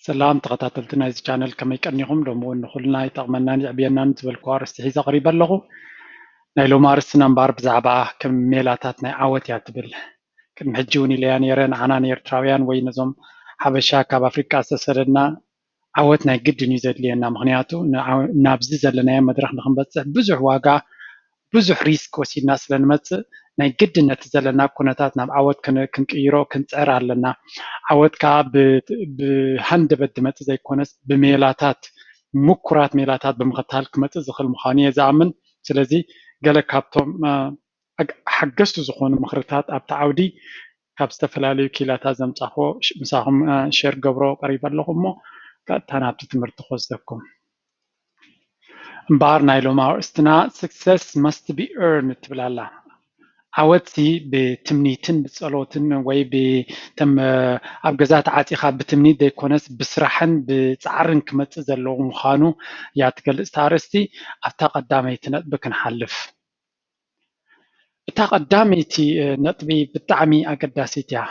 ሰላም ተኸታተልቲ ናይዚ ቻነል፣ ከመይ ቀኒኹም? ሎሚ እውን ንኹልና ይጠቕመናን የዕብየናን ዝበልኩ ኣርእስቲ ሒዘ ቀሪበ ኣለኹ። ናይ ሎሚ ኣርእስትና እምበኣር ብዛዕባ ከም ሜላታት ናይ ዓወት እያ ትብል። ቅድሚ ሕጂ እውን ኢለያ ነይረ፣ ንዓና ንኤርትራውያን ወይ ነዞም ሓበሻ ካብ ኣፍሪቃ ዝተሰደድና ዓወት ናይ ግድን እዩ ዘድልየና። ምኽንያቱ ንዓወ-፣ ናብዚ ዘለናዮ መድረኽ ንኽንበጽሕ ብዙሕ ዋጋ፣ ብዙሕ ሪስክ ወሲድና ስለ ንመጽእ ናይ ግድን ነቲ ዘለና ኩነታት ናብ ዓወት ክን-፣ ክንቅይሮ ክንጽዕር ኣለና። ዓወት ከኣ ብ-፣ ብሃንደበት ዝመጽእ ዘይኮነስ ብሜላታት፣ ምኩራት ሜላታት ብምኽታል ክመጽእ ዝኽእል ምዃኑ እየ ዝኣምን። ስለዚ ገለ ካብቶም፣ እ፣ ኣግ-፣ ሓገዝቲ ዝኾኑ ምኽርታት ኣብቲ ዓውዲ ካብ ዝተፈላለዩ ኪላታት ዘምጻኽዎ ሽ-፣ ምሳኹም፣ እ፣ ሼር ገብሮ ቀሪበ ኣለኹ እሞ ቀጥታ ናብቲ ትምህርቲ ክወስደኩም። እምበኣር ናይ ሎሚ ኣርእስትና success must be earned ትብል ኣላ። ዓወትሲ ብትምኒትን ብጸሎትን ወይ ብተም-፣ ኣብ ገዛ ተዓጺኻ ብትምኒት ዘይኮነስ ብስራሕን ብጻዕርን ክመጽእ ዘለዎ ምዃኑ እያ ትገልጽ እታ ኣርእስቲ። ኣብታ ቀዳመይቲ ነጥቢ ክንሓልፍ። እታ ቀዳመይቲ፣ እ፣ ነጥቢ ብጣዕሚ ኣገዳሲት እያ።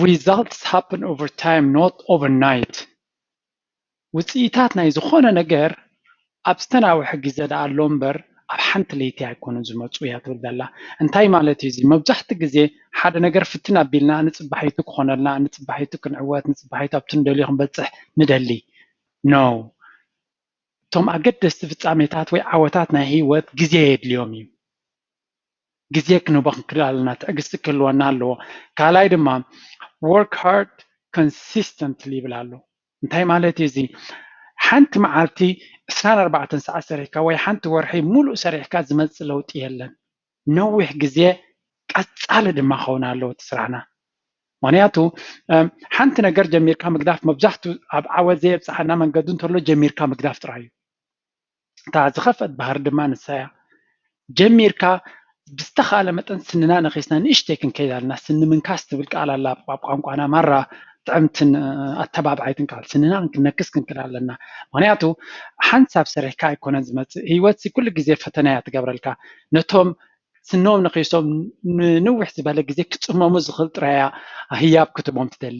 Results happen over time, not overnight። ውጽኢታት ናይ ዝኾነ ነገር ኣብ ዝተናውሐ ግዜ ደኣ ኣሎ እምበር ኣብ ሓንቲ ለይቲ ኣይኮኑን ዝመጹ እያ ትብል ዘላ። እንታይ ማለት እዩ እዚ? መብዛሕትኡ ግዜ ሓደ ነገር ፍትን ኣቢልና ንጽባሒቱ ክኾነልና፣ ንጽባሒቱ ክንዕወት፣ ንጽባሒቱ ኣብቲ ንደልዮ ክንበጽሕ ንደሊ። No። እቶም ኣገደስቲ ፍጻሜታት ወይ ዓወታት ናይ ህይወት ግዜ የድልዮም እዩ። ግዜ ክንህቦ ክንክእል ኣለና፣ ትዕግስቲ ክህልወና ኣለዎ። ካልኣይ ድማ work hard consistently ይብል ኣሎ። እንታይ ማለት እዩ እዚ? ሓንቲ መዓልቲ ዕስራን ኣርባዕተን ሰዓት ሰሪሕካ ወይ ሓንቲ ወርሒ ሙሉእ ሰሪሕካ ዝመጽእ ለውጢ የለን። ነዊሕ ግዜ ቀጻሊ ድማ ክኸውን ኣለዎ እቲ ስራሕና። ምኽንያቱ፣ እም፣ ሓንቲ ነገር ጀሚርካ ምግዳፍ መብዛሕትኡ ኣብ ዓወት ዘየብጽሓና መንገዱ እንተሎ ጀሚርካ ምግዳፍ ጥራይ እዩ። እታ ዝኸፍአት ባህሪ ድማ ንሳ እያ። ጀሚርካ ብዝተኻእለ መጠን ስንና ነኺስና ንእሽተይ ክንከይድ ኣለና። ስኒ ምንካስ ትብል ቃል ኣላ ኣብ ቋንቋና፣ ማራ ጥዕምትን፣ እ፣ ኣተባብዓይትን ቃል። ስንና ክንነክስ ክንክእል ኣለና። ምኽንያቱ ሓንሳብ ሰሪሕካ ኣይኮነን ዝመጽእ። ህይወትሲ ኩሉ ግዜ ፈተና እያ ትገብረልካ። ነቶም ስኖም ነኺሶም ንንውሕ ዝበለ ግዜ ክጽመሙ ዝኽእል ጥራይ እያ ህያብ ክትቦም ትደሊ።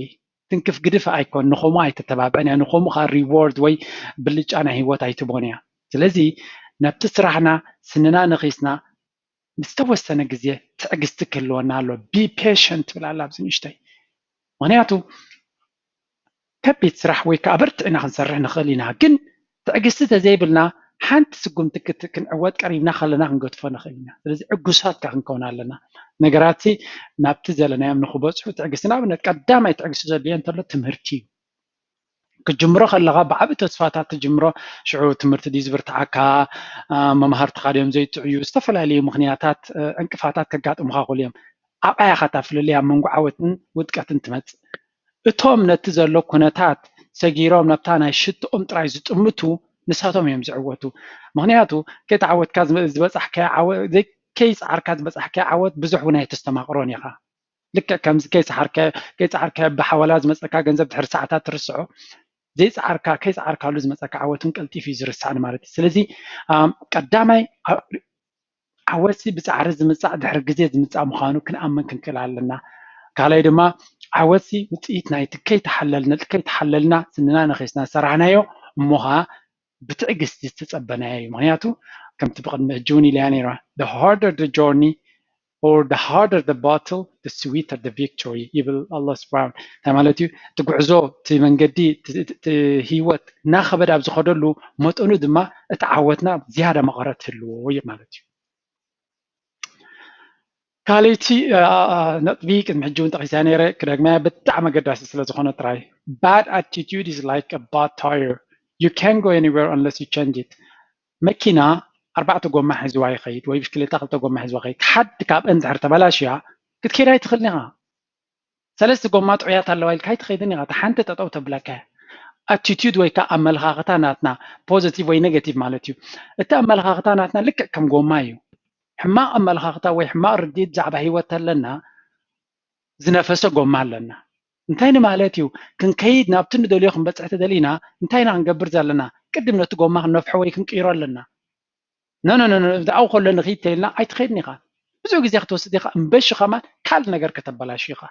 ትንክፍ ግድፍ ኣይኮን፣ ንኸምኡ ኣይተተባብዕን እያ፣ ንኸምኡ ከዓ ሪዎርድ ወይ ብልጫ ናይ ህይወት ኣይትቦን እያ። ስለዚ ነብቲ ስራሕና ስንና ነኺስና ዝተወሰነ ግዜ ትዕግስቲ ክህልወና ኣሎ። Be patient ትብል ኣላ ኣብዚ ንእሽተይ። ምኽንያቱ ከቢድ ስራሕ ወይ ከዓ በርቲዕና ክንሰርሕ ንኽእል ኢና፣ ግን ትዕግስቲ ተዘይብልና ሓንቲ ስጉምቲ ክት-፣ ክንዕወት ቀሪብና ከለና ክንገድፎ ንኽእል ኢና። ስለዚ ዕጉሳት ከ ክንከውን ኣለና። ነገራትሲ ናብቲ ዘለናዮም ንኽበጽሑ ትዕግስቲ፣ ንኣብነት ቀዳማይ ትዕግስቲ ዘድልዮ እንተሎ ትምህርቲ እዩ። ክትጅምሮ ከለኻ ብዓቢ ተስፋታት ትጅምሮ፣ ሽዑ ትምህርቲ ድዩ ዝብርትዓካ፣ አ፣ መምሃርትኻ ድዮም ዘይጥዕዩ፣ ዝተፈላለዩ ምኽንያታት፣ እ፣ ዕንቅፋታት ከጋጥሙኻ ይኽእሉ እዮም። ኣብኣ ኢኻ እታ ፍልልይ ኣብ መንጎ ዓወትን ውድቀትን ትመጽእ። እቶም ነቲ ዘሎ ኩነታት ሰጊሮም ናብታ ናይ ሽትኦም ጥራይ ዝጥምቱ ንሳቶም እዮም ዝዕወቱ። ምኽንያቱ ከይተዓወትካ ዝመ-፣ ዝበጻሕካዮ ዓወ-፣ ዘይ-፣ ከይጸዓርካ ዝበጻሕካዮ ዓወት ብዙሕ እውን ኣይተስተማቕሮን ኢኻ። ልክዕ ከምዚ ከይጸዓርከ-፣ ከይጸዓርከ ብሓወላ ዝመጸካ ገንዘብ ድሕሪ ሰዓታት ትርስዖ፣ ዘይጸዓርካ፣ ከይጸዓርካሉ ዝመጸካ ዓወት እውን ቀልጢፉ እዩ ዝርሳዕ ማለት እዩ። ስለዚ፣ ኣም፣ ቀዳማይ ኣ-፣ ዓወትሲ ብጻዕሪ ዝምጻእ ድሕሪ ግዜ ዝምጻእ ምዃኑ ክንኣምን ክንክእል ኣለና። ካልኣይ ድማ ዓወትሲ ውጽኢት ናይቲ ከይተሓለል-፣ ነቲ ከይተሓለልና ስንና ነኺስና ዝሰራሕናዮ እሞ ኸኣ ብትዕግስቲ ዝተጸበናዮ እዩ። ምኽንያቱ ከምቲ ብቕድሚ ሕጂ እውን ኢለያ ነይራ፣ the harder the journey or the harder the battle, the sweeter the victory ይብል ኣላህ ስብሓን። እንታይ ማለት እዩ? እቲ ጉዕዞ፣ እቲ መንገዲ፣ እቲ፣ እቲ፣ እቲ ህይወት እናኸበደ ኣብ ዝኸደሉ መጠኑ ድማ እቲ ዓወትና ዝያዳ መቐረት ህልዎ እዩ ማለት እዩ። ካልኣይቲ፣ አ፣ አ፣ ነጥቢ ቅድሚ ሕጂ እውን ጠቒሰያ ነይረ፣ ክደግመያ ብጣዕሚ ኣገዳሲ ስለ ዝኾነ ጥራይ። Bad attitude is like a bad tire. You can't go anywhere unless you change it. መኪና ኣርባዕተ ጎማ ሒዝዋ ይኸይድ ወይ ብሽክሌታ ክልተ ጎማ ሒዝዋ ይኸይድ። ሓንቲ ካብአን እንድሕር ተበላሽያ ክትከይድ ኣይትኽእልን ኢኻ። ሰለስተ ጎማ ጥዑያት ኣለዋ ኢልካ ኣይትኸይድን ኢኻ። እታ ሓንቲ ጠጠው ተብለካ እያ። ኣቲቲዩድ ወይ ከዓ ኣመለኻኽታ ናትና ፖዚቲቭ ወይ ኔጌቲቭ ማለት እዩ። እቲ ኣመለኻኽታ ናትና ልክዕ ከም ጎማ እዩ። ሕማቕ ኣመለኻኽታ ወይ ሕማቕ ርድኢት ብዛዕባ ህይወት ተለና ዝነፈሰ ጎማ ኣለና። እንታይ ንማለት እዩ? ክንከይድ ናብቲ ንደልዮ ክንበፅሕ ተደሊና እንታይ ኢና ክንገብር ዘለና? ቅድም ነቲ ጎማ ክንነፍሖ ወይ ክንቅይሮ ኣለና። ኖ ኖ ኖ ኖ፣ ኣብኡ ከሎ ንኽይድ ተይልና ኣይትኸይድን ኢኻ። ብዙሕ ግዜ ክትወስድ ኢኻ፣ እምበሺ ከማን ካልእ ነገር ከተበላሹ ኢኻ።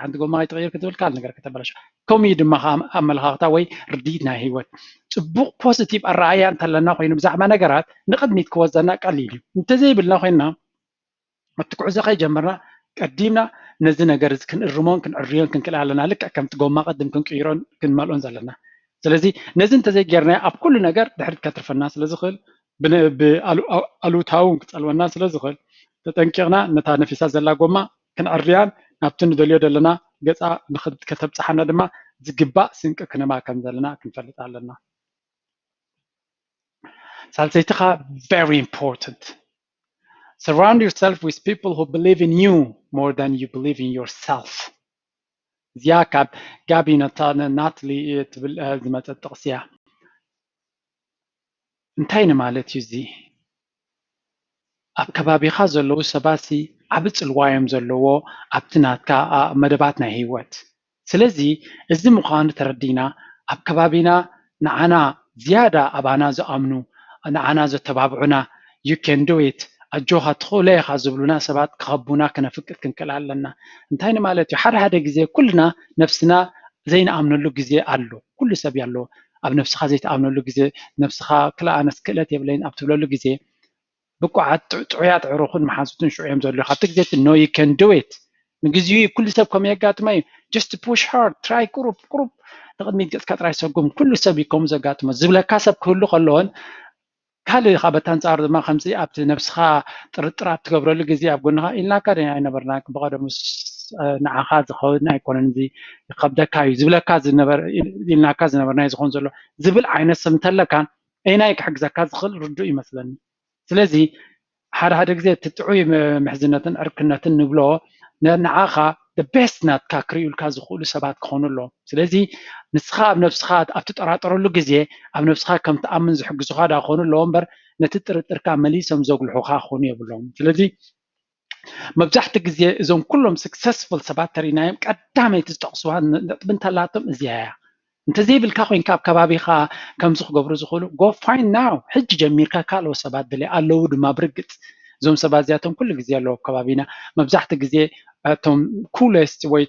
ሓንቲ ጎማ ኣይትቕይር ክትብል ካልእ ነገር ከተበላሽ። ከምኡ እዩ ድማ ከኣ ኣመለኻኽታ ወይ ርድኢት ናይ ህይወት። ጽቡቕ ፖዚቲቭ ኣረኣእያ እንተለና ኮይኑ ብዛዕባ ነገራት ንቕድሚት ክወዘና ቀሊል እዩ። እንተዘይብልና ኮይንና ኣብቲ ጉዕዞ ከይጀመርና ቀዲምና ነዚ ነገር እዚ ክንእርሞን ክንዕርዮን ክንክእል ኣለና። ልክዕ ከምቲ ጎማ ቅድም ክንቅይሮን ክንመልኦን ዘለና። ስለዚ ነዚ እንተዘይጌርና ኣብ ኩሉ ነገር ድሕሪት ከትርፈና ስለ ዝኽእል ብኣሉታዊ እውን ክጸልወና ስለ ዝኽእል ተጠንቂቕና ነታ ነፊሳ ዘላ ጎማ ክንዕርያን ናብቲ ንደልዮ ዘለና ገጻ ከተብጽሓና ድማ ዝግባእ ስንቂ ክንህባ ከም ዘለና ክንፈልጥ ኣለና። ሳልሰይትኻ very important surround yourself with people who believe in you more than you believe in yourself። እዚኣ ካብ ጋቢ ናትሊ ትብል ዝመፀት ጥቕሲ እያ። እንታይ ንማለት እዩ እዚ? ኣብ ከባቢኻ ዘለዉ ሰባት ዓቢ ጽልዋ እዮም ዘለዎ ኣብቲ ናትካ መደባት ናይ ህይወት። ስለዚ እዚ ምዃኑ ተረዲና ኣብ ከባቢና ንዓና ዝያዳ ኣባና ዝኣምኑ ንዓና ዘተባብዑና you can do it ኣጆኻ ትኽእሎ ኢኻ ዝብሉና ሰባት ክኸቡና ክነፍቅድ ክንክእል ኣለና። እንታይ ንማለት እዩ? ሓደ ሓደ ግዜ ኩልና ነብስና ዘይንኣምነሉ ግዜ ኣሎ። ኩሉ ሰብ ኣሎ። ኣብ ነብስኻ ዘይትኣምነሉ ግዜ፣ ነብስኻ ክላ ኣነስ ክእለት የብለይን ኣብ ትብለሉ ግዜ ብቁዓት ጥዑያት ኣዕሩኽን መሓዙትን ሽዑ እዮም ዘለዉ። ካብቲ ግዜ እቲ no you can do it ንግዚኡ እዩ። ኩሉ ሰብ ከምኡ የጋጥሞ እዩ። Just push hard, try ቁሩብ ቁሩብ ንቕድሚት ገጽካ ጥራይ ሰጉም። ኩሉ ሰብ እዩ ከምኡ ዘጋጥሞ። ዝብለካ ሰብ ክህሉ ከለዎን ካልእ ካብ በቲ ኣንጻሩ ድማ ከምዚ ኣብቲ ነብስኻ ጥርጥር ኣብ ትገብረሉ ግዜ ኣብ ጎንኻ ኢልናካ ዶ ኣይነበርና ብቐደሙስ ንዓኻ ዝኸውን ኣይኮነን እዚ ይኸብደካ እዩ ዝብለካ ዝነበር ኢልናካ ዝነበርና እዩ ዝኾን ዘሎ ዝብል ዓይነት ሰብ እንተለካን ኣይናይ ክሕግዘካ ዝኽእል ርዱእ ይመስለኒ። ስለዚ ሓደ ሓደ ግዜ እቲ ጥዑይ ምሕዝነትን ዕርክነትን ንብሎ ንዓኻ ቤስት ናትካ ክርእዩልካ ዝኽእሉ ሰባት ክኾኑ ኣለዎም። ስለዚ ንስኻ ኣብ ነብስኻ ኣብ ትጠራጠረሉ ግዜ ኣብ ነብስኻ ከም ትኣምን ዝሕግዙኻ ዳ ክኾኑ ኣለዎ እምበር ነቲ ጥርጥርካ መሊሶም ዘጉልሑኻ ክኾኑ የብሎም። ስለዚ መብዛሕትኡ ግዜ እዞም ኩሎም ስክሰስፉል ሰባት ተሪናዮም ቀዳመይቲ ዝጠቕስዋ ነጥቢ እንተላቶም እዚኣ እያ። እንተዘይብልካ ኮይንካ ኣብ ከባቢኻ ከምዚ ክገብሩ ዝኽእሉ go find now ሕጂ ጀሚርካ ካልኦት ሰባት ድለ ኣለዉ ድማ ብርግጽ እዞም ሰባት እዚኣቶም ኩሉ ግዜ ኣለዉ ኣብ ከባቢና መብዛሕትኡ ግዜ እቶም ኩለስት ወይ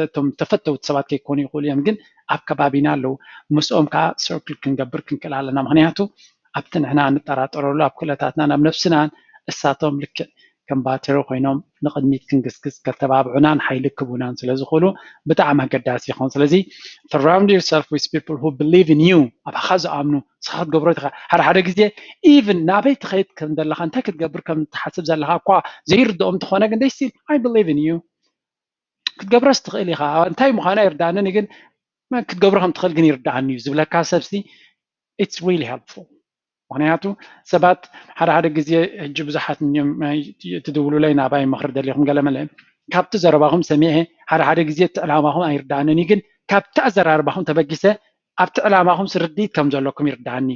እቶም ተፈተውቲ ሰባት ከይኮኑ ይኽእሉ እዮም ግን ኣብ ከባቢና ኣለዉ ምስኦም ከዓ ሰርክል ክንገብር ክንክእል ኣለና ምክንያቱ ኣብቲ ንሕና ንጠራጠረሉ ኣብ ክእለታትናን ኣብ ነብስናን እሳቶም ልክዕ ከም ባትሪ ኮይኖም ንቕድሚት ክንግስግስ ከተባብዑናን ሓይሊ ክቡናን ስለ ዝኽእሉ ብጣዕሚ ኣገዳሲ ይኸውን። ስለዚ surround yourself with people who believe in you ኣባኻ ዝኣምኑ ንስኻ ክትገብሮ ኢኻ። ሓደ ሓደ ግዜ even ናበይ ትኸይድ ከም ዘለኻ እንታይ ክትገብር ከም ትሓስብ ዘለኻ እኳ ዘይርድኦም እንተኾነ ግን they still I believe in you ክትገብሮስ ትኽእል ኢኻ እንታይ ምዃኑ ኣይርድኣንን ግን ክትገብሮ ከም ትኽእል ግን ይርድኣኒ እዩ ዝብለካ ሰብሲ it's really helpful። ምክንያቱ ሰባት ሓደ ሓደ ግዜ ሕጂ ብዙሓት እዮም ትድውሉለይ ናባይ ምኽሪ ደሊኹም ገለመለ ካብቲ ዘረባኹም ሰሚዐ ሓደ ሓደ ግዜ እቲ ዕላማኹም ኣይርዳእንን እዩ ግን ካብቲ ኣዘራርባኹም ተበጊሰ ኣብቲ ዕላማኹም ስርድኢት ከም ዘለኩም ይርዳእኒ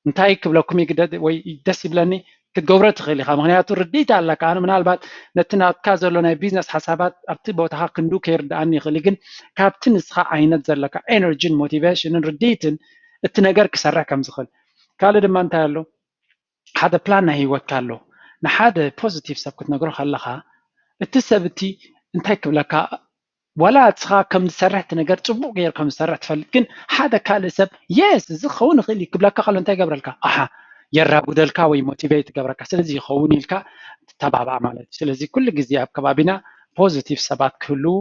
እንታይ ክብለኩም ይግደድ ወይ ደስ ይብለኒ ክትገብሮ ትኽእል ኢኻ ምክንያቱ ርድኢት ኣለካ ኣነ ምናልባት ነቲ ናትካ ዘሎ ናይ ቢዝነስ ሓሳባት ኣብቲ ቦታኻ ክንዱ ከይርዳእኒ ይኽእል ግን ካብቲ ንስኻ ዓይነት ዘለካ ኤነርጂን ሞቲቬሽንን ርድኢትን እቲ ነገር ክሰርሕ ከም ዝኽእል ካልእ ድማ እንታይ ኣሎ ሓደ ፕላን ናይ ህይወትካ ኣሎ ንሓደ ፖዚቲቭ ሰብ ክትነግሮ ከለኻ እቲ ሰብ እቲ እንታይ ክብለካ ዋላ ንስኻ ከም ዝሰርሕ እቲ ነገር ፅቡቕ ገይሩ ከም ዝሰርሕ ትፈልጥ ግን ሓደ ካልእ ሰብ የስ እዚ ክኸውን ይኽእል እዩ ክብለካ ከሎ እንታይ ይገብረልካ ኣሓ የራጉደልካ ወይ ሞቲቬት ትገብረካ ስለዚ ይኸውን ኢልካ ትተባባዕ ማለት እዩ ስለዚ ኩሉ ግዜ ኣብ ከባቢና ፖዚቲቭ ሰባት ክህልዉ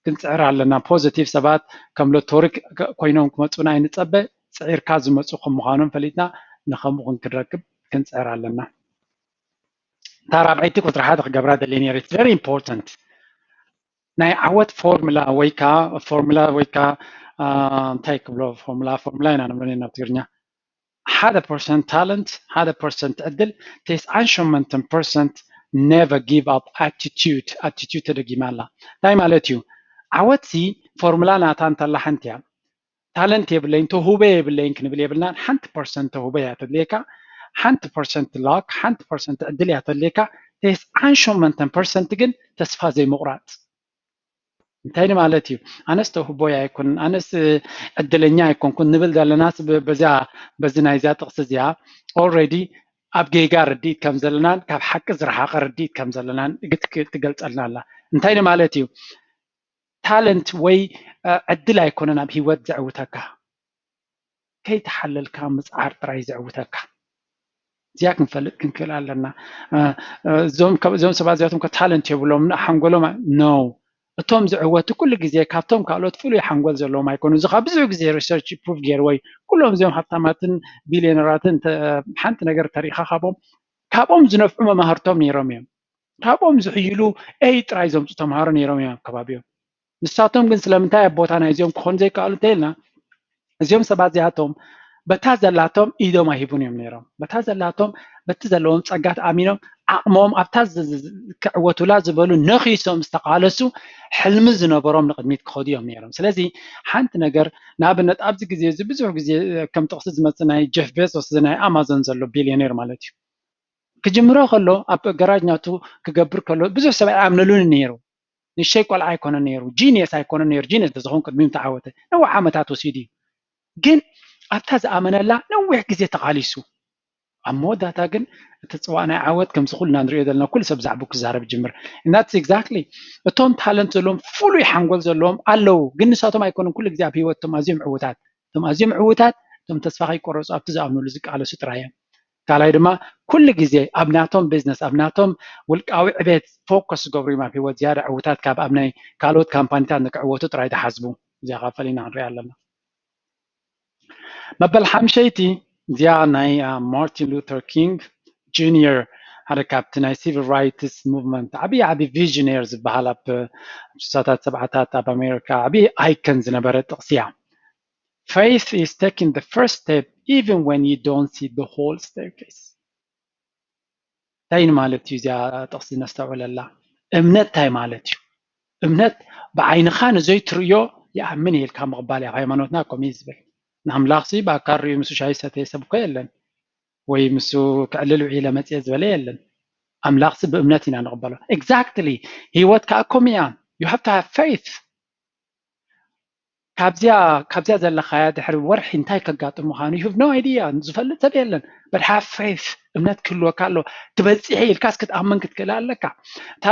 ክንፅዕር ኣለና ፖዚቲቭ ሰባት ከም ሎቶሪ ኮይኖም ክመፁና ኣይንፀበ ፅዒርካ ዝመፁ ከም ምዃኖም ፈሊጥና ንከምኡ ክንረክብ ክንፅዕር ኣለና እታ ራብዐይቲ ቁፅሪ ሓደ ክገብራ ደልየ ነይረ very important ናይ ዓወት ፎርሙላ ወይ ከዓ ፎርሙላ ወይ ከዓ እንታይ ክብሎ ፎርሙላ ፎርሙላ ኢና ንብሎ ናብ ትግርኛ ሓደ ፐርሰንት ታለንት ሓደ ፐርሰንት ዕድል ተስዓን ሸሞንተን ፐርሰንት never give up attitude attitude ተደጊማ ኣላ እንታይ ማለት እዩ ዓወትሲ ፎርሙላ ናታ እንተላ ሓንቲ እያ ታለንት የብለይን ተውህቦ የብለይን ክንብል የብልናን ሓንቲ ፐርሰንት ተውህቦ እያ ተድልየካ ሓንቲ ፐርሰንት ላክ ሓንቲ ፐርሰንት ዕድል እያ ተድልየካ ተስዓን ሸሞንተን ፐርሰንት ግን ተስፋ ዘይምቑራፅ እንታይ ማለት እዩ ኣነስ ተውህቦ ኣይኮንን ኣነስ ዕድለኛ ኣይኮንኩን ንብል ዘለና በዛ በዚ ናይዛ ጥቕሲ እዚኣ ኦልሬዲ ኣብ ጌጋ ርድኢት ከም ዘለናን ካብ ሓቂ ዝረሓቐ ርድኢት ከም ዘለናን ትገልፀልና ኣላ እንታይ ማለት እዩ ታለንት ወይ ዕድል ኣይኮነን ኣብ ሂወት ዘዕውተካ። ከይተሓለልካ ምፅዓር ጥራይ ዘዕውተካ። እዚኣ ክንፈልጥ ክንክእል ኣለና። እዞም ሰባት እዚኣቶም ታለንት የብሎም፣ ሓንጎሎም ነው። እቶም ዝዕወቱ ኩሉ ግዜ ካብቶም ካልኦት ፍሉይ ሓንጎል ዘለዎም ኣይኮኑ። እዚ ካብ ብዙሕ ግዜ ሪሰርች ፕሩፍ ገይርዎ እዩ። ኩሎም እዚኦም ሃብታማትን ቢልዮነራትን ሓንቲ ነገር ተሪኢኻ ካብኦም ካብኦም ዝነፍዑ መማህርቶም ነይሮም እዮም። ካብኦም ዝሕይሉ ኤይ ጥራይ ዘምፁ ተምሃሮ ነይሮም እዮም ኣብ ከባቢኦም። ንሳቶም ግን ስለምንታይ ኣብ ቦታ ናይዚኦም ክኾኑ ዘይከኣሉ እንተኢልና፣ እዚኦም ሰባት እዚኣቶም በታ ዘላቶም ኢዶም ኣይህቡን እዮም ነይሮም። በታ ዘላቶም፣ በቲ ዘለዎም ጸጋ ተኣሚኖም ዓቕሞም ኣብታ ክዕወቱላ ዝበሉ ነኺሶም ዝተቓለሱ ሕልሚ ዝነበሮም ንቕድሚት ክኸዱ እዮም ነይሮም። ስለዚ ሓንቲ ነገር ንኣብነት ኣብዚ ግዜ እዚ ብዙሕ ግዜ ከም ጥቕሲ ዝመጽእ ናይ ጀፍ ቤዞስ ናይ ኣማዞን ዘሎ ቢልዮኔር ማለት እዩ። ክጅምሮ ከሎ ኣብ ገራጅ ናቱ ክገብር ከሎ ብዙሕ ሰብ ኣይኣምነሉን ነይሩ። ንእሽተይ ቆልዓ ኣይኮነን ነይሩ፣ ጂኒየስ ኣይኮነን ነይሩ። ጂኒየስ ተዝኸውን ቅድሚኡ ምተዓወተ ነዊሕ ዓመታት ወሲዱ እዩ። ግን ኣብታ ዝኣመነላ ነዊሕ ግዜ ተቓሊሱ። ኣብ መወዳእታ ግን እቲ ጽዋእ ናይ ዓወት ከምዚ ኩልና ንሪኦ ዘለና ኩሉ ሰብ ብዛዕባኡ ክዛረብ ይጅምር። And that's exactly እቶም ታለንት ዘለዎም ፍሉይ ሓንጎል ዘለዎም ኣለዉ፣ ግን ንሳቶም ኣይኮኑን ኩሉ ግዜ ኣብ ህይወት እቶም ኣዝዮም ዕዉታት። እቶም ኣዝዮም ዕዉታት እቶም ተስፋ ከይቆረጹ ኣብቲ ዝኣምኑሉ ዝቃለሱ ጥራይ እዮም። ካልኣይ ድማ ኩሉ ግዜ ኣብ ናቶም ቢዝነስ ኣብ ናቶም ውልቃዊ ዕቤት ፎከስ ዝገብሩ እዮም ኣብ ህይወት ዝያዳ ዕዉታት ካብ ኣብ ናይ ካልኦት ካምፓኒታት ንክዕወቱ ጥራይ ዝሓስቡ። እዚኣ ካብ ፈሊና ክንሪኣ ኣለና። መበል ሓምሸይቲ እዚኣ ናይ ማርቲን ሉተር ኪንግ ጁኒየር ሓደ ካብቲ ናይ ሲቪል ራይትስ ሙቭመንት ዓብዪ ዓብዪ ቪዥነር ዝበሃል ኣብ ስሳታት ሰብዓታት ኣብ ኣሜሪካ ዓብዪ ኣይከን ዝነበረ ጥቕሲ እያ። Faith is taking the first step even when you don't see the whole staircase. እንታይ ማለት እዩ እዚኣ ጥቕሲ ነስተውዕለላ? እምነት እንታይ ማለት እዩ? እምነት ብዓይንኻ ንዘይትርእዮ ይኣምን እየ ኢልካ ምቕባል እዩ። ኣብ ሃይማኖትና ከምኡ እዩ ዝብል። ንኣምላኽሲ ብኣካል ርእዩ ምስ ሻሂ ዝሰተየ ሰብ እኮ የለን፣ ወይ ምስ ክዕልል ውዒለ መፅየ ዝበለ የለን። ኣምላኽሲ ብእምነት ኢና ንቕበሎ። Exactly። ህይወት ከዓ ከምኡ እያ። You have to have faith። ካብዚኣ ካብዚኣ ዘለኻያ ድሕሪ ወርሒ እንታይ ከጋጥም ምዃኑ you have no idea። ዝፈልጥ ሰብ የለን። But have faith። እምነት ክህልወካ ኣሎ። ትበፅሒ ኢልካስ ክትኣምን ክትክእል ኣለካ። እታ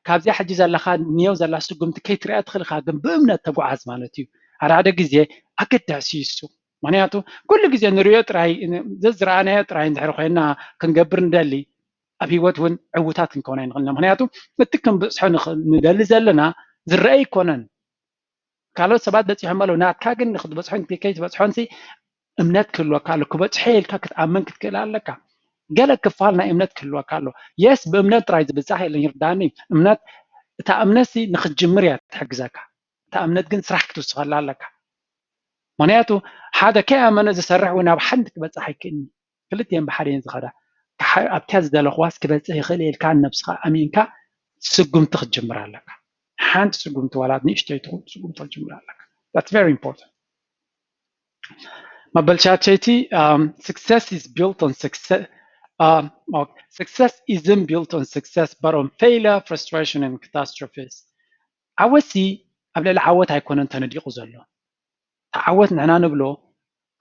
ካብዚኣ ሕጂ ዘለኻ ንየው ዘላ ስጉምቲ ከይትሪኣ ትኽእል ኢኻ፣ ግን ብእምነት ተጓዓዝ ማለት እዩ። ሓደ ሓደ ግዜ ኣገዳሲ እዩ እሱ። ምክንያቱ ኩሉ ግዜ ንሪኦ ጥራይ ዘዝረኣናዮ ጥራይ እንድሕር ኮይና ክንገብር ንደሊ ኣብ ህይወት እውን ዕውታት ክንከውን ኣይንኽእልና። ምክንያቱ እቲ ክንብፅሖ ንደሊ ዘለና ዝረአ ኣይኮነን። ካልኦት ሰባት በፂሖም ኣለዉ፣ ናትካ ግን ንክትበፅሖን ከይትበፅሖንሲ እምነት ክህልወካ ኣሎ። ክበፅሖ ኢልካ ክትኣምን ክትክእል ኣለካ። ገለ ክፋል ናይ እምነት ክህልወካ ኣሎ። የስ ብእምነት ጥራይ ዝብፃሕ የለን ይርዳኒ። እምነት እታ እምነትሲ ንክትጅምር እያ ትሕግዘካ። እታ እምነት ግን ስራሕ ክትውስኸላ ኣለካ። ምክንያቱ ሓደ ከይኣመነ ዝሰርሕ እውን ናብ ሓንቲ ክበፅሕ ኣይክእልኒ። ክልቲኤን ብሓደ እየን ዝኸዳ። ኣብቲያ ዝደለኽዋስ ክበፅሕ ይኽእል ኢልካ ንነብስኻ ኣሚንካ ስጉምቲ ክትጅምር ኣለካ። ሓንቲ ስጉምቲ ዋላ ንእሽተይ ትኹን ስጉምቲ ክትጅምር ኣለካ። That's very important። መበል ሻሸይቲ success is built on success. Success isn't built on success but on failure, frustration and catastrophes. ዓወትሲ ኣብ ልዕሊ ዓወት ኣይኮነን ተነዲቑ ዘሎ። እቲ ዓወት ንሕና ንብሎ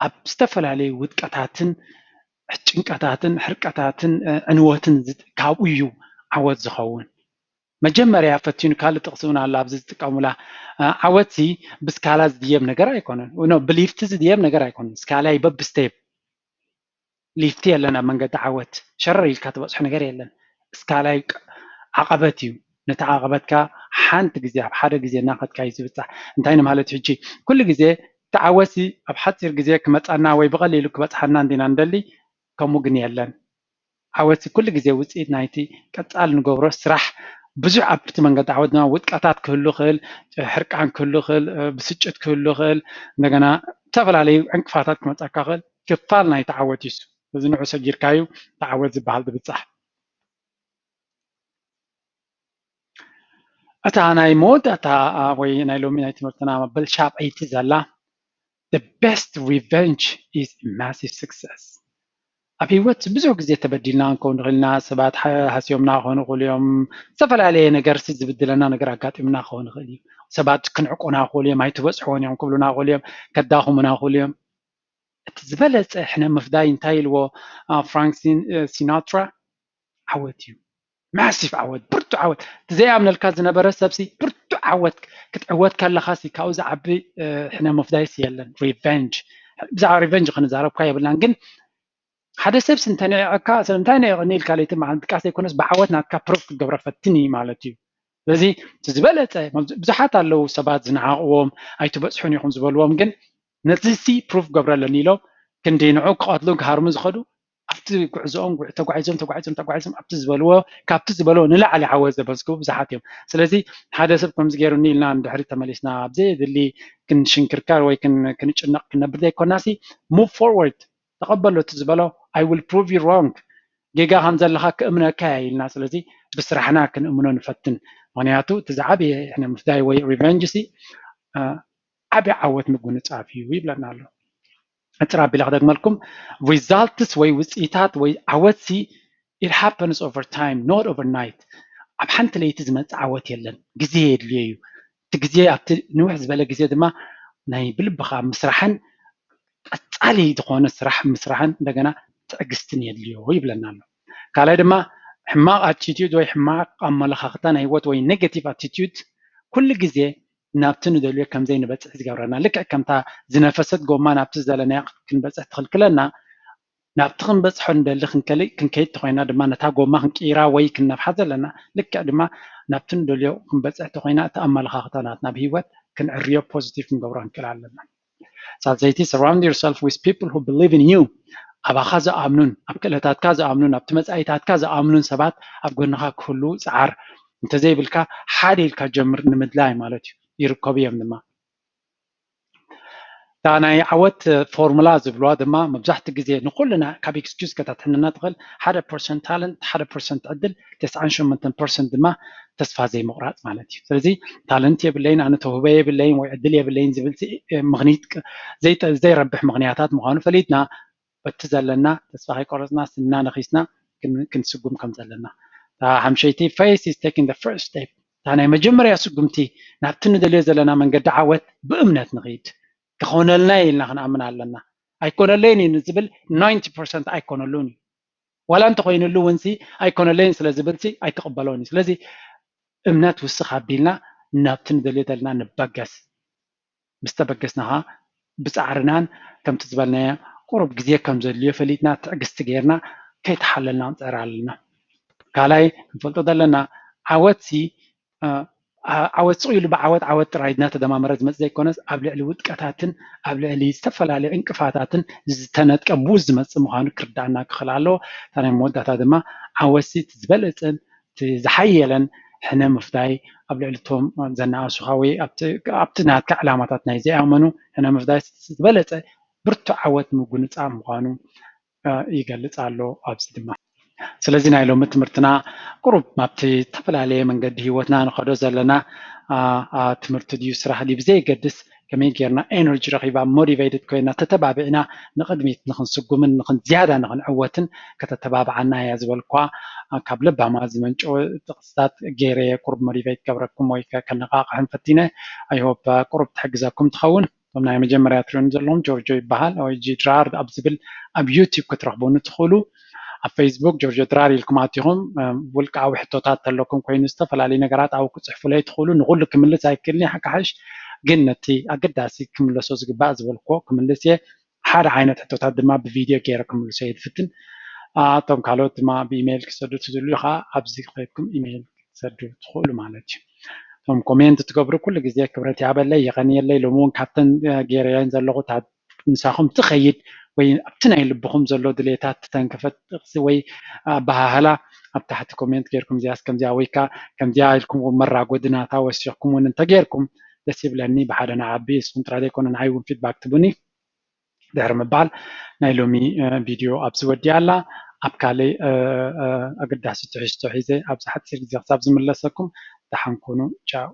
ኣብ ዝተፈላለዩ ውድቀታትን ጭንቀታትን ሕርቀታትን ዕንወትን ካብኡ እዩ ዓወት ዝኸውን። መጀመርያ ፈቲኑ ካልእ ጥቕሲ እውን ኣሎ ኣብዚ ዝጥቀሙላ ዓወትሲ ብስካላ ዝድየብ ነገር ኣይኮነን። ብሊፍቲ ዝድየብ ነገር ኣይኮነን። ስካላ እዩ በብስቴፕ። ሊፍቲ የለን ኣብ መንገዲ ዓወት። ሸረር ኢልካ ትበፅሖ ነገር የለን። እስካላይ ዓቐበት እዩ። ነቲ ዓቐበትካ ሓንቲ ግዜ ኣብ ሓደ ግዜ እናኸድካ እዩ ዝብፃሕ። እንታይ ንማለት እዩ ሕጂ? ኩሉ ግዜ እቲ ዓወትሲ ኣብ ሓፂር ግዜ ክመፃና ወይ ብቐሊሉ ክበፅሓና እንዲና ንደሊ፣ ከምኡ ግን የለን። ዓወትሲ ኩሉ ግዜ ውፅኢት ናይቲ ቀፃል ንገብሮ ስራሕ። ብዙሕ ኣብቲ መንገዲ ዓወት ድማ ውድቀታት ክህሉ ይኽእል፣ ሕርቃን ክህሉ ይኽእል፣ ብስጭት ክህሉ ይኽእል፣ እንደገና ዝተፈላለዩ ዕንቅፋታት ክመፀካ ይኽእል። ክፋል ናይቲ ዓወት እዩ። እዚ ንዑ ሰጊርካዩ እቲ ዓወት ዝበሃል ዝብፃሕ። እታ ናይ መወዳእታ ወይ ናይ ሎሚ ናይ ትምህርትና መበል ሻብዐይቲ ዘላ the best revenge is massive success። ኣብ ህይወት ብዙሕ ግዜ ተበዲልና ክንከውን ንኽእል ኢና። ሰባት ሃስዮምና ክኾኑ ይኽእሉ እዮም። ዝተፈላለየ ነገር ዝብድለና ነገር ኣጋጢምና ክኸውን ይኽእል እዩ። ሰባት ክንዕቁና ይኽእሉ እዮም፣ ኣይትበፅሕዎን እዮም ክብሉና ይኽእሉ እዮም፣ ከዳኽሙና ይኽእሉ እዮም። እቲ ዝበለፀ ሕነ ምፍዳይ እንታይ ኢልዎ ፍራንክ ሲናትራ? ዓወት እዩ። ማሲቭ ዓወት፣ ብርቱ ዓወት። እቲ ዘይኣምነልካ ዝነበረ ሰብሲ ብርቱ ዓወት ክትዕወት ከለኻ ሲ ካብኡ ዝዓቢ ሕነ ምፍዳይስ የለን። ሪቨንጅ፣ ብዛዕባ ሪቨንጅ ክንዛረብ እኳ የብልናን፣ ግን ሓደ ሰብሲ እንተንዕቐካ ስለምንታይ ንዕቕኒ ኢልካ ለይቲ መዓልቲ ድቃስ ዘይኮነስ ብዓወት ናትካ ፕሩፍ ክትገብሮ ፈትን እዩ ማለት እዩ። ስለዚ እቲ ዝበለፀ ብዙሓት ኣለዉ ሰባት ዝነዓቕዎም ኣይትበፅሑን ኢኹም ዝበልዎም፣ ግን ነዚ ሲ ፕሩፍ ገብረለኒ ኢሎም ክንዲ ንዑ ክቐትሉን ክሃርሙ ዝኸዱ ኣብቲ ጉዕዞኦም ተጓዒዞም ተጓዒዞም ተጓዒዞም ኣብቲ ዝበልዎ ካብቲ ዝበልዎ ንላዕሊ ዓወት ዘመዝግቡ ብዙሓት እዮም። ስለዚ ሓደ ሰብ ከምዚ ገይሩኒ ኢልና ንድሕሪት ተመሊስና ኣብ ዘየድሊ ክንሽንክርከር ወይ ክንጭነቕ ክንነብር ዘይኮናሲ ሙቭ ፎርወርድ ተቐበሎ እቲ ዝበሎ I will prove you wrong ጌጋ ከም ዘለኻ ክእምነካ እየ ኢልና። ስለዚ ብስራሕና ክንእምኖ ንፈትን። ምክንያቱ እቲ ዝዓበየ ሕነ ምፍዳይ ወይ ሪቨንጅ ሲ ዓብዪ ዓወት ምጉንፃፍ እዩ ይብለና ኣሎ። ሕፅር ኣቢለ ክደግመልኩም፣ ሪዛልትስ ወይ ውፅኢታት ወይ ዓወት ሲ it happens over time not overnight። ኣብ ሓንቲ ለይቲ ዝመፅእ ዓወት የለን፣ ግዜ የድልዮ እዩ። እቲ ግዜ ኣብቲ ንውሕ ዝበለ ግዜ ድማ ናይ ብልብኻ ምስራሕን ቀፃሊ ዝኾነ ስራሕ ምስራሕን እንደገና ትዕግስትን የድልዮ ይብለና ኣሎ። ካልኣይ ድማ ሕማቕ ኣቲቲዩድ ወይ ሕማቕ ኣመለኻኽታ ናይ ህይወት ወይ ኔጋቲቭ ኣቲቲዩድ ኩሉ ግዜ ናብቲ ንደልዮ ከምዘይ ንበፅሕ ዝገብረና፣ ልክዕ ከምታ ዝነፈሰት ጎማ ናብቲ ዝደለናዮ ክንበፅሕ ትኽልክለና፣ ናብቲ ክንበፅሖ ንደሊ ክንከይድ ተኮይና ድማ ነታ ጎማ ክንቅይራ ወይ ክንነፍሓ ዘለና፣ ልክዕ ድማ ናብቲ ንደልዮ ክንበፅሕ ተኮይና እቲ ኣመለኻኽታ ናትና ብህይወት ክንዕርዮ ፖዚቲቭ ክንገብሮ ክንክእል ኣለና። ሳልሰይቲ surround yourself with people who believe in you። ኣባኻ ዝኣምኑን ኣብ ክእለታትካ ዝኣምኑን ኣብቲ መፃኢታትካ ዝኣምኑን ሰባት ኣብ ጎንኻ ክህሉ ፅዓር። እንተዘይብልካ ሓደ ኢልካ ጀምር ንምድላይ ማለት እዩ። ይርከቡ እዮም ድማ እታ ናይ ዓወት ፎርሙላ ዝብልዋ ድማ መብዛሕትኡ ግዜ ንኩልና ካብ ኤክስኪዩዝ ከተትሕነና ትኽእል ሓደ ፐርሰንት ታለንት ሓደ ፐርሰንት ዕድል ተስዓን ሸሞንተን ፐርሰንት ድማ ተስፋ ዘይምቑራፅ ማለት እዩ። ስለዚ ታለንት የብለይን ኣነ ተውህቦ የብለይን ወይ ዕድል የብለይን ዝብል ምኽኒት ዘይረብሕ ምኽንያታት ምዃኑ ፈሊጥና በቲ ዘለና ተስፋ ከይቆረፅና ስና ነኺስና ክንስጉም ከም ዘለና። ሓምሸይቲ face is taking the first step እታ ናይ መጀመርያ ስጉምቲ ናብቲ ንደልዮ ዘለና መንገዲ ዓወት ብእምነት ንኽይድ። ክኾነልና ኢልና ክንኣምን ኣለና። ኣይኮነለይን እዩ ንዝብል ናይንቲ ፐርሰንት ኣይኮነሉን እዩ። ዋላ እንተኮይንሉ እውን ሲ ኣይኮነለይን ስለ ዝብል ሲ ኣይትቕበሎን እዩ። ስለዚ እምነት ውስኽ ኣቢልና ናብቲ ንደልዮ ዘለና ንበገስ። ምስ ተበገስና ኸዓ ብፃዕርናን ከምቲ ዝበልናዮ ቁሩብ ግዜ ከም ዘድልዮ ፈሊጥና ትዕግስቲ ገይርና ከይተሓለልና ክንፅዕር ኣለና። ካልኣይ ክንፈልጦ ዘለና ዓወት ሲ ዓወት ስቕ ኢሉ ብዓወት ዓወት ጥራይ እናተደማመረ ዝመፅእ ዘይኮነስ ኣብ ልዕሊ ውድቀታትን ኣብ ልዕሊ ዝተፈላለዩ ዕንቅፋታትን ዝተነጥቀ ብኡ ዝመፅእ ምዃኑ ክርዳእና ክኽእል ኣለዎ። እታ ናይ መወዳእታ ድማ ዓወት ሲ እቲ ዝበለፀን እቲ ዝሓየለን ሕነ ምፍዳይ ኣብ ልዕሊ እቶም ዘነኣሱኻ ወይ ኣብቲ ናትካ ዕላማታት ናይ ዘይኣመኑ ሕነ ምፍዳይ ዝበለፀ ብርቱዕ ዓወት ምጉንፃም ምዃኑ ይገልፅ ኣሎ ኣብዚ ድማ። ስለዚ ናይ ሎሚ ትምህርትና ቁሩብ ናብቲ ዝተፈላለየ መንገዲ ህይወትና ንኸዶ ዘለና ትምህርቲ ድዩ ስራሕ ድዩ ብዘየገድስ ከመይ ጌርና ኤነርጂ ረኺባ ሞቲቬትድ ኮይና ተተባቢዕና ንቕድሚት ንኽንስጉምን ንኽን ዝያዳ ንኽንዕወትን ከተተባብዓና እያ ዝበልኳ ካብ ለባማ ዝመንጨወ ጥቕስታት ገይረ ቁሩብ ሞቲቬት ገብረኩም ወይ ከነቓቕሕን ፈቲነ። I hope ቁሩብ ትሕግዘኩም ትኸውን። እቶም ናይ መጀመርያ ትሪኡን ዘለኹም ጆርጆ ይበሃል ወይ ጂ ድራር ኣብ ዝብል ኣብ ዩቲዩብ ክትረኽቡኒ ትኽእሉ። ኣብ ፌስቡክ ጆርጆ ድራር ኢልኩም ኣቲኹም ውልቃዊ ሕቶታት ተለኩም ኮይኑ ዝተፈላለዩ ነገራት ኣብኡ ክፅሕፉለይ ትኽእሉ። ንኩሉ ክምልስ ኣይክእልን ሓካሓሽ ግን ነቲ ኣገዳሲ ክምለሶ ዝግባእ ዝበልኩዎ ክምልስ እየ። ሓደ ዓይነት ሕቶታት ድማ ብቪድዮ ገይረ ክምልሶ እየ ዝፍትን። እቶም ካልኦት ድማ ብኢሜይል ክሰዱ ትዝሉ ከዓ ኣብዚ ከይድኩም ኢሜይል ክትሰዱ ትኽእሉ ማለት እዩ። እቶም ኮሜንት ትገብሩ ኩሉ ግዜ ክብረት ይሃበለይ የቐንየለይ። ሎሚ እውን ካብተን ገይረየን ዘለኹ ምሳኹም ትኸይድ ወይ ኣብቲ ናይ ልብኹም ዘሎ ድሌታት ትተንከፈት ጥቕሲ ወይ ኣበሃህላ ኣብ ታሕቲ ኮሜንት ጌርኩም እዚያስ ከምዚኣ ወይ ከዓ ከምዚኣ ኢልኩም እውን መራጎዲ ናታ ወሲኽኩም እውን እንተጌርኩም ደስ ይብለኒ። ብሓደ ንዓቢ ንስኹም ጥራይ ዘይኮነ ንዓይ እውን ፊድባክ ትቡኒ። ድሕሪ ምባል ናይ ሎሚ ቪድዮ ኣብዚ ወዲኣ ኣላ። ኣብ ካልእ ኣገዳሲ ትሕዝቶ ሒዘ ኣብዚ ሓፂር ግዜ ክሳብ ዝምለሰኩም ደሓን ኩኑ። ቻው።